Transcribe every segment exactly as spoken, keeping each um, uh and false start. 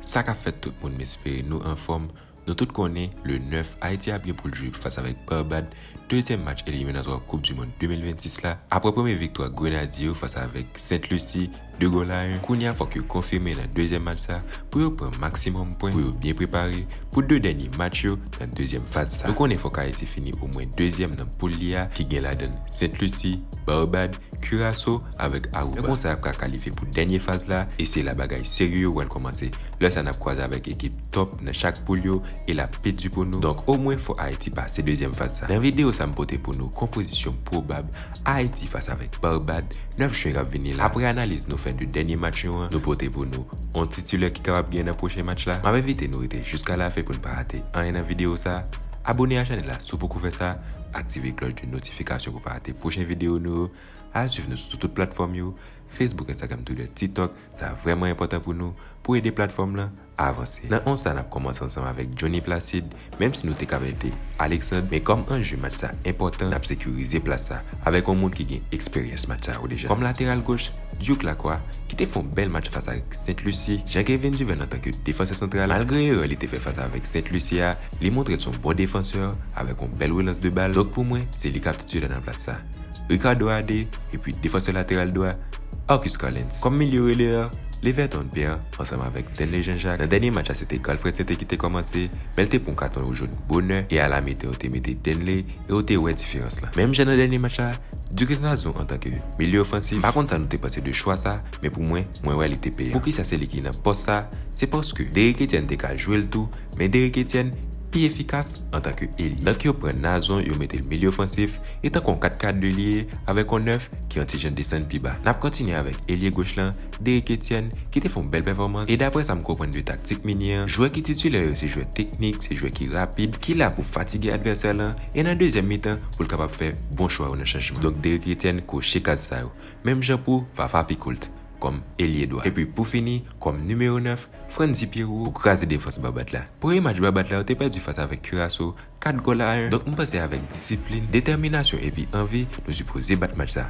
Sa k ap fèt tout moun, m espere nou anfòm. Nou tout konnen, le nèf, Ayiti ap gen pou l jwe fas avèk Barbad, dezyèm match eliminatwa Koup di Mond de mil vennsis la. Apre premye viktwa Grenadye yo fas avèk Sent Lisi, de gòl a en, kounye a fòk yo konfime nan dezyèm match sa pou yo pran maksimòm pwen pou yo byen prepare pou de dènye match yo nan dezyèm faz sa. Nou konnen fòk Ayiti fini omwen dezyèm nan poul li a ki gen ladan Sent Lisi, Barbad, Kiraso avèk Aruba. Lè konsa y ap ka kalifye pou dènye faz la, e se la bagay serye yo pral kòmanse. Lè sa n ap kwaze avèk ekip top nan chak poul yo, e l ap pi di pou nou. Donk omwen fò Ayiti pase dezyèm faz sa. Nan videyo sa m pote pou nou konpozisyon pwobab Ayiti fas avèk Barbad nèf jen k ap vini la. Apre analiz nou fè de dènye match yo an, nou pote pou nou on titilè ki kapab gen nan pwochen match la. M ap envite nou rete jiska lafen pou n pa rate anyen nan videyo sa. Abone a chanèl la si w poko fè sa. Aktive klòch de notifikasyon pou pa rate pwochen videyo nou yo. Al swiv nou sou tout platfòm yo, Facebook, Instagram, Twitter, TikTok. Sa vrèman enpòtan pou nou, pou ede platfòm lan avanse. Nan onz sa, n ap kòmanse ansanm avèk Johnny Placide, menm si nou te ka mete Alexandre, men kòm anje match sa enpòtan, n ap sekirize plas sa avèk yon moun ki gen eksperyans match sa yo deja. Kòm lateral goch, Duke Lacroix, ki te fè yon bèl match fas avèk Sent Lisi, Jean-Kevin Duverne antanke defansè santral, malgre erè li te fè fas avèk Sent Lisi a, li montre l se yon bon defansè avèk yon bèl relans de bal. Donk pou mwen, se li k ap titilè nan plas sa. Ricardo Ade, epi defansè lateral dwa, Arcus Collins. Kòm milye releyè, Leverton Père, ansanm avèk Denley Jean-Jacques. Nan dènye match la, se te Godfrey Sainté ki te kòmanse, men l te pran katon wouj jòn bonè, e a la mitan, yo te mete Denley, e yo te wè diferans lan. Menm jan nan dènye match la, Ducus Nazon antanke milye ofansif, m pa konn sa nou te panse de chwa sa, men pou mwen, mwen wè li te peyan. Poukisa se li ki nan pòs sa? Se paske Derrick Etienne te ka jwe l tou, men Derrick Etienne pi efikas antanke elye. Donk yo pran Nazon, yo mete l milye ofansif, e tankou yon kat kat de li ye, avèk yon nèf ki yon ti jan desann pi ba. N ap kontinye avèk elye goch lan, Derrick Etienne, ki te fè yon bèl pèfòmans. E daprè sa m konprann de taktik Migné an, jwè ki titilè yo se jwè teknik, se jwè ki rapid, ki la pou fatige advèsè lan, e nan dezyèm mitan, pou l kapab fè bon chwa yo nan chanjman. Donk Derrick Etienne koche kaz sa yo. Menm jan pou Vafa Picoult, kòm elye dwa. Epi pou fini, kòm nimewo nèf, Frandy Pierrot pou kraze defans Barbad la. Premye match Barbad la, yo te pèdi fas avèk Curaçao, kat gòl a en. Donk, m panse avèk disiplin, detèminasyon epi anvi, nou sipoze bat match sa.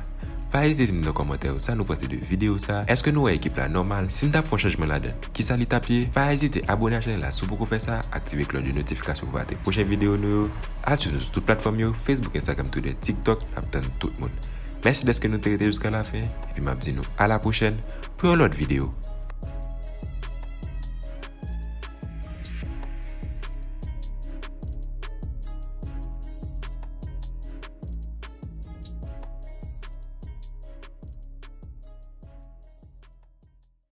Pa ezite di m nan kòmantè yo sa nou panse de videyo sa. Èske nou wè ekip la nòmal? Si n t ap fè yon chanjman ladan, kisa li t ap ye? Pa ezite abone a chanèl la si w poko fè sa, aktive klòch de notifikasyon pou pa rate pwochen videyo nou yo. Al swiv nou sou tout platfòm yo, Facebook, Instagram, Twitter, TikTok, n ap tann tout moun. Mèsi dèske nou te rete jiska lafen, epi m ap di nou a la pwochèn pou yon lòt videyo.